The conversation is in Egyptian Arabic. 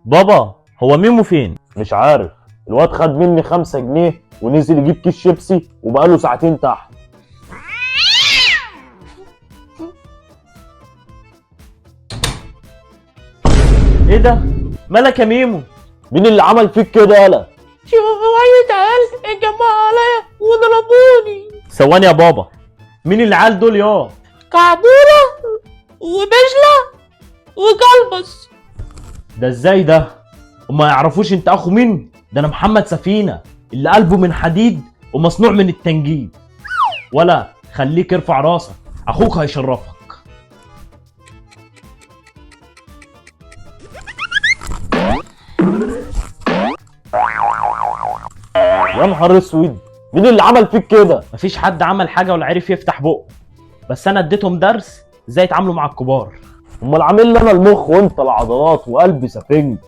بابا، هو ميمو فين؟ مش عارف، الواد خد مني 5 جنيه ونزل يجيب كيس شيبسي وبقاله ساعتين تحت. ايه ده؟ مالك يا ميمو؟ مين اللي عمل فيك كده يالا؟ شوية عيال اتجمعوا عليا وضربوني. ثواني يا بابا، مين العيال دول يا؟ كعبولة وبجلة وكلبس. ده ازاي ده؟ وما يعرفوش انت اخو مين؟ ده انا محمد سفينة اللي قلبه من حديد ومصنوع من التنجيد. ولا خليك ارفع راسك، اخوك هيشرفك. يا نهار اسود، مين اللي عمل فيك كده؟ مفيش حد عمل حاجة ولا عرف يفتح بقه، بس انا اديتهم درس ازاي يتعاملوا مع الكبار. امال عامل لي انا المخ وانت العضلات وقلبي سفنج.